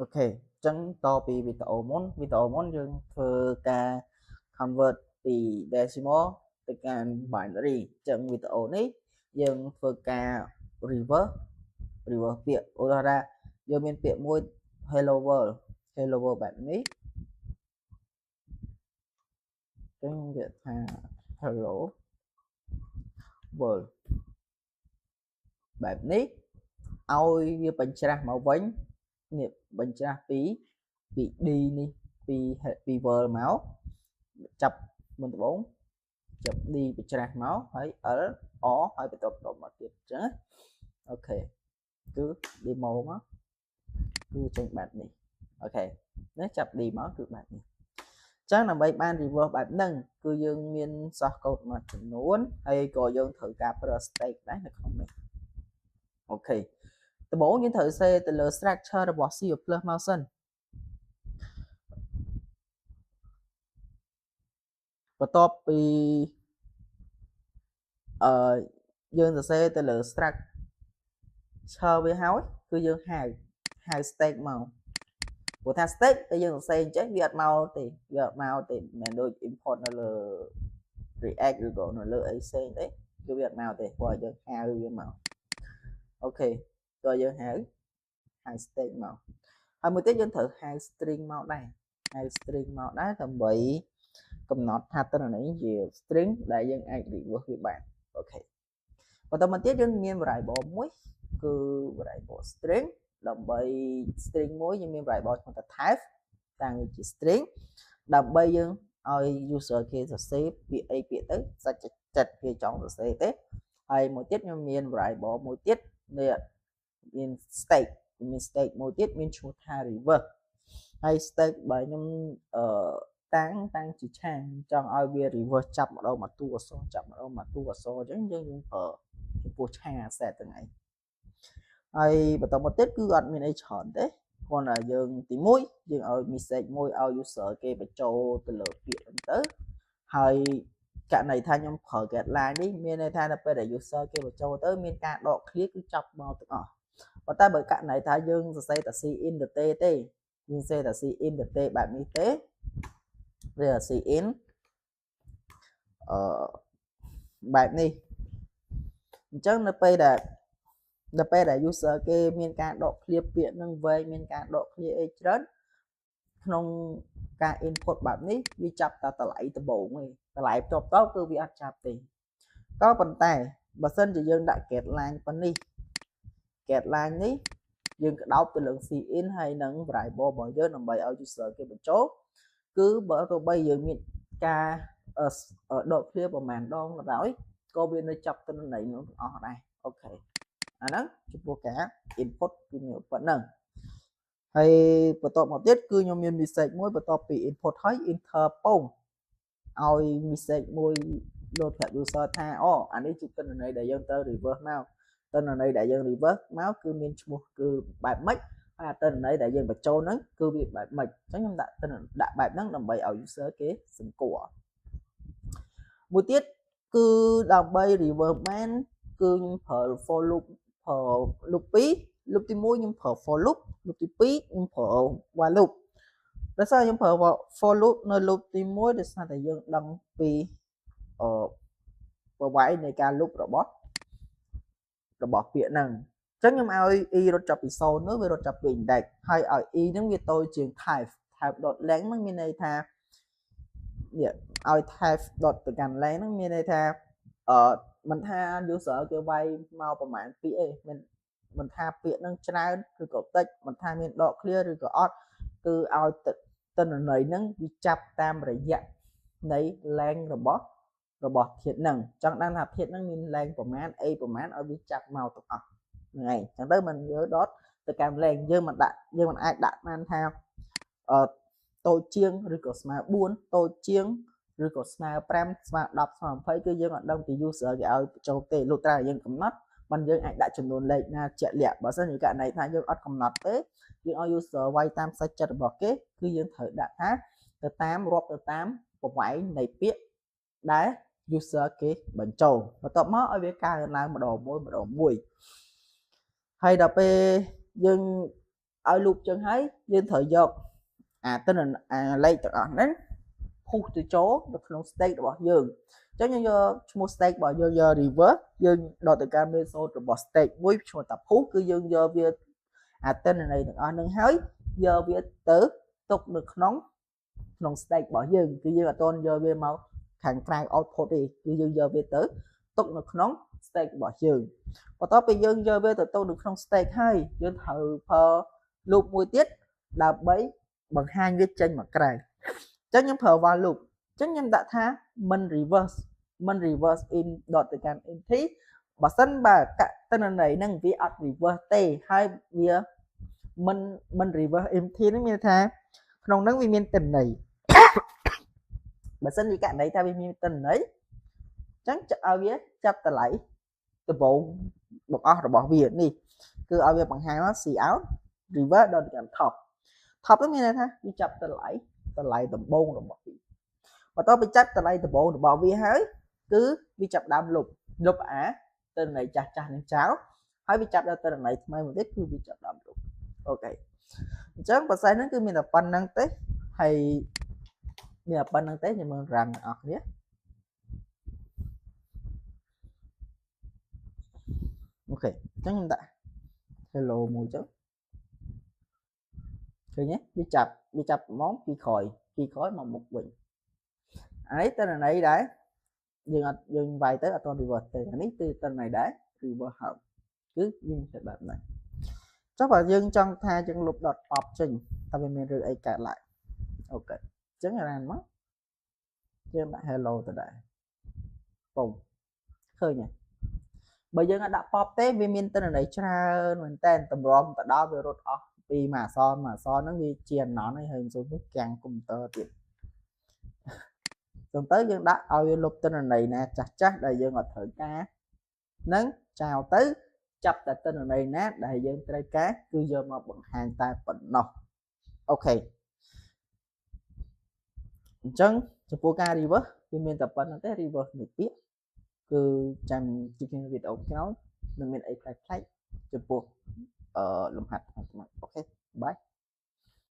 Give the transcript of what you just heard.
OK អញ្ចឹងតពីវីដេអូមុនវីដេអូមុនយើងធ្វើការ convert ពី decimal ទៅកាន់ binary អញ្ចឹងវីដេអូនេះយើងធ្វើការ reverse ពាក្យឧទាហរណ៍ថាយើងមានពាក្យមួយ hello world hello world បែបនេះអញ្ចឹងវាថា hello world បែបនេះឲ្យវាបញ្ច្រាស់មកវិញនេះបញ្ច្រាស់ពី D នេះពី world មកចាប់មុនដំបូងចាប់ D បញ្ច្រាស់មកហើយ L O ហើយបន្តបន្តមកទៀតអញ្ចឹង OK គឺ demo មកគឺចេញបែបនេះ OK នេះចាប់ D មកគឺបែបនេះអញ្ចឹងដើម្បីបាន reverse បែបហ្នឹងគឺយើងមាន source code មួយចំនួនហើយក៏យើងត្រូវការប្រើ stack ដែរនៅក្នុងនេះ OK ដំបូងយើងត្រូវសេទៅលើ structure របស់ C++ មកសិនបន្ទាប់ពីយើងសរសេរទៅលើ structure វាហើយគឺយើងហៅ stack មកព្រោះថា stack តែយើងសរសេរអញ្ចឹងវាអត់មកទេវាអត់មកទេមិនមែនដូច import នៅលើ React ឬក៏នៅលើអីផ្សេងទេគឺវាអត់មកទេព្រោះយើងហៅវាមក OK តើយើងហៅ stack មកហើយមួយទៀតយើងត្រូវហៅ string មកដែរហៅ string មកដែរដើម្បីកំណត់ថាទិន្នន័យជា string ដែលយើងអាច reverse វាបាន OK បន្តមកទៀតយើងមាន variable មួយគឺ variable string ដើម្បី string មួយយើងមាន variable ឈ្មោះថា type តាំងវាជា string ដើម្បីយើងឲ្យ user គេសរសេរពាក្យអីពាក្យទៅសាច់ចិត្តគេចង់សរសេរទេហើយមួយទៀតខ្ញុំមាន variable មួយទៀតនេះមាន stack មាន stack មួយទៀតមានឈ្មោះថា reverse ហើយ stack បើខ្ញុំតាំងជាឆាងចង់ឲ្យវា reverse ចាប់ម្ដងមួយតួអក្សរចាប់ម្ដងមួយតួអក្សរអញ្ចឹងយើងប្រើចំពោះឆា set ហ្នឹងឯងហើយបន្តមកទៀតគឺអត់មានអីច្រើនទេគ្រាន់តែយើងទី1យើងឲ្យ message មួយឲ្យ user គេបញ្ចូលទៅលើពាក្យហ្នឹងទៅហើយករណីថាខ្ញុំប្រើ get line នេះមានន័យថានៅពេលដែល user គេបញ្ចូលទៅមានការដក clear គឺចាប់មកទាំងអស់ប៉ុន្តែបើករណីថាយើងសរសេរតែ cin ទៅទេយើងសរសេរតែ cin ទៅទេបែបនេះទេវា cin បែបនេះអញ្ចឹងនៅពេលដែល user គេមានការដក clear ពាក្យនឹងវែងមានការដក clear អីច្រើនក្នុងការ input បែបនេះវាចាប់តែតម្លៃដំបូងទេតម្លៃបន្ទាប់ទៅគឺវាអត់ចាប់ទេក៏ប៉ុន្តែបើសិនជាយើងដាក់ get line ប៉ុណ្នេះ get line នេះយើងក្តោបទៅលើ cin ហើយនឹង variable របស់យើងដើម្បីឲ្យ user គេបញ្ចូលគឺបើទោះបីយើងមានការដក clear ប្រហែលដងក៏ដោយក៏វានៅចាប់ទិន្នន័យនោះទាំងអស់ដែរ OK អាហ្នឹងចំពោះការ input គឺមានប៉ុណ្ណឹងហើយបន្ទាប់មកទៀតគឺខ្ញុំមាន message មួយបន្ទាប់ពី input ហើយ enter ពងឲ្យ message មួយលោតប្រាប់ user ថាអូអានេះជាទិន្នន័យដែលយើងត្រូវ reverse មកទិន្នន័យដែលយើង reverse មកគឺមានឈ្មោះគឺបែបម៉េចហើយអាទិន្នន័យដែលយើងបញ្ចូលហ្នឹងគឺវាបែបម៉េចអញ្ចឹងខ្ញុំដាក់ដាក់បែបហ្នឹងដើម្បីឲ្យ user គេសម្គាល់មួយទៀតគឺដើម្បី reverse បានគឺខ្ញុំប្រើ for loop ប្រើ loop 2 loop ទី1ខ្ញុំប្រើ for loop loop ទី2ខ្ញុំប្រើ while loop ដោយសារខ្ញុំប្រើ for loop នៅ loop ទី1ដោយសារតែយើងដឹងពីប្រវែងនៃការ loop របស់ពាក្យហ្នឹងអញ្ចឹងខ្ញុំឲ្យ e រត់ចាប់ពី0នោះវារត់ចាប់ពី index ហើយឲ្យ e ហ្នឹងវាតូចជាង type type.length ហ្នឹងមានន័យថានេះឲ្យ type. ទៅកាន់ length ហ្នឹងមានន័យថាមិនថា user គេវាយមកប្រហែលពាក្យឯងមិនថាពាក្យហ្នឹងច្រើនឬក៏តិចមិនថាមានដក clear ឬក៏អត់គឺឲ្យទិន្នន័យហ្នឹងវាចាប់តាមរយៈនៃ length របស់ធាតុហ្នឹងចង់ដឹងថាធាតុហ្នឹងមាន length ប្រមាណអីប្រមាណឲ្យវាចាប់មកទាំងអស់ហ្នឹងឯងចឹងទៅមិនយើងដតទៅកាន់ length យើងមិនដាក់យើងមិនអាចដាក់បានថាតូចជាងឬក៏ស្មើ4តូចជាងឬក៏ស្មើ5ស្មើ10ស្មើ20គឺយើងអត់ដឹងពី user គេឲ្យបញ្ចូលទេលុះត្រាយើងកំណត់មិនយើងអាចដាក់ចំនួនលេខណាជាក់លាក់បើសិនជាករណីថាយើងអត់កំណត់ទេយើងឲ្យ user វាយតាមសាច់ចិត្តរបស់គេគឺយើងត្រូវដាក់ថាទៅតាមរាប់ទៅតាមប្រវែងនៃពាក្យដែល user គេបញ្ចូលបន្ទាប់មកឲ្យវាកើនឡើងម្ដងមួយម្ដងមួយហើយដល់ពេលយើង ឲ្យ loop ចឹងហើយយើងត្រូវយកអាទិន្នអាលេខទាំងអស់ហ្នឹង push ទៅចូលនៅក្នុង stack របស់យើងអញ្ចឹងយើងយកឈ្មោះ stack របស់យើងយក reverse យើងដកទៅការ method របស់ stack មួយឈ្មោះថា push គឺយើងយកវាអាទិន្នន័យទាំងអស់ហ្នឹងហើយយកវាទៅទុកនៅក្នុង stack របស់យើងគឺយើងអត់ទាន់យកវាមកខាងក្រៅ output ទេគឺយើងយកវាទៅទុកនៅក្នុង stack របស់យើងបន្ទាប់ពីយើងយកវាទៅទុកនៅក្នុង stack ហើយយើងត្រូវប្រើ loop មួយទៀតដើម្បីបង្ហាញវាចេញមកក្រៅអញ្ចឹងខ្ញុំប្រើ while loop អញ្ចឹងខ្ញុំដាក់ថាមិន reverse in dot ទៅកាន់ empty បើសិនបើកតនន័យហ្នឹងវាអត់ reverse ទេហើយវាមិន reverse empty ហ្នឹងមានថាក្នុងហ្នឹងវាមានទិន្នន័យបើសិនជាករណីថាវាមានទិន្នន័យអញ្ចឹងឲ្យវាចាប់តម្លៃដំបូងបង្អស់របស់វានេះគឺឲ្យវាបង្ហាញមក c out reverse ដល់ទៅ top top ហ្នឹងមានន័យថាវាចាប់តម្លៃដំបូងរបស់វាបន្ទាប់ពីចាប់តម្លៃដំបូងរបស់វាហើយគឺវាចាប់ដើមលុបអាទិន្នន័យចាស់នឹងចោលហើយវាចាប់ដល់ទិន្នន័យថ្មីមួយទៀតគឺវាចាប់ដើមលុបអូខេអញ្ចឹងប្រសេសហ្នឹងគឺមានតែប៉ុណ្្នឹងទេហើយមានតែប៉ុណ្្នឹងទេខ្ញុំមើលរ៉ាំទាំងអស់គ្នាអូខេអញ្ចឹងខ្ញុំដាក់ hello មួយចុះឃើញទេវាចាប់ហ្មងពីក្រោយមកមុខវិញអានេះទិន្នន័យដែរយើងអត់យើងវាយទៅអត់ទាន់ reverse ទេអានេះគឺទិន្នន័យដែរ reverse ហើយគឺយើងធ្វើបែបហ្នឹងចុះបើយើងចង់ថាយើងលុប .pop ចេញតើវាមានរឿងអីកើតឡើងអូខេអញ្ចឹងអានមកយើងដាក់ hello ទៅដែរពុំឃើញទេបើយើងអត់ដាក់ pop ទេវាមានទិន្នន័យច្រើនមែនតើតម្រាំទៅដល់វារត់អស់ពីមួយអក្សរមួយអក្សរហ្នឹងវាជាអណន់ហើយមិនសូវកាំងកុំព្យូទ័រទៀតចឹងទៅយើងដាក់ឲ្យវាលុបទិន្នន័យណាចាស់ដែលយើងអត់ត្រូវការនឹងចោលទៅចាប់តែទិន្នន័យណាដែលយើងត្រូវការគឺយកមកបង្ហាញតែប៉ុណ្ណោះអូខេអញ្ចឹងចំពោះការ reverse វាមានតែប៉ុណ្្នឹងទេ reverse មួយពាក្យគឺចាំជិះវីដេអូក្រោយនឹងមានអីប្លែកៗចំពោះលំហាត់ថ្មីៗអូខេបាយ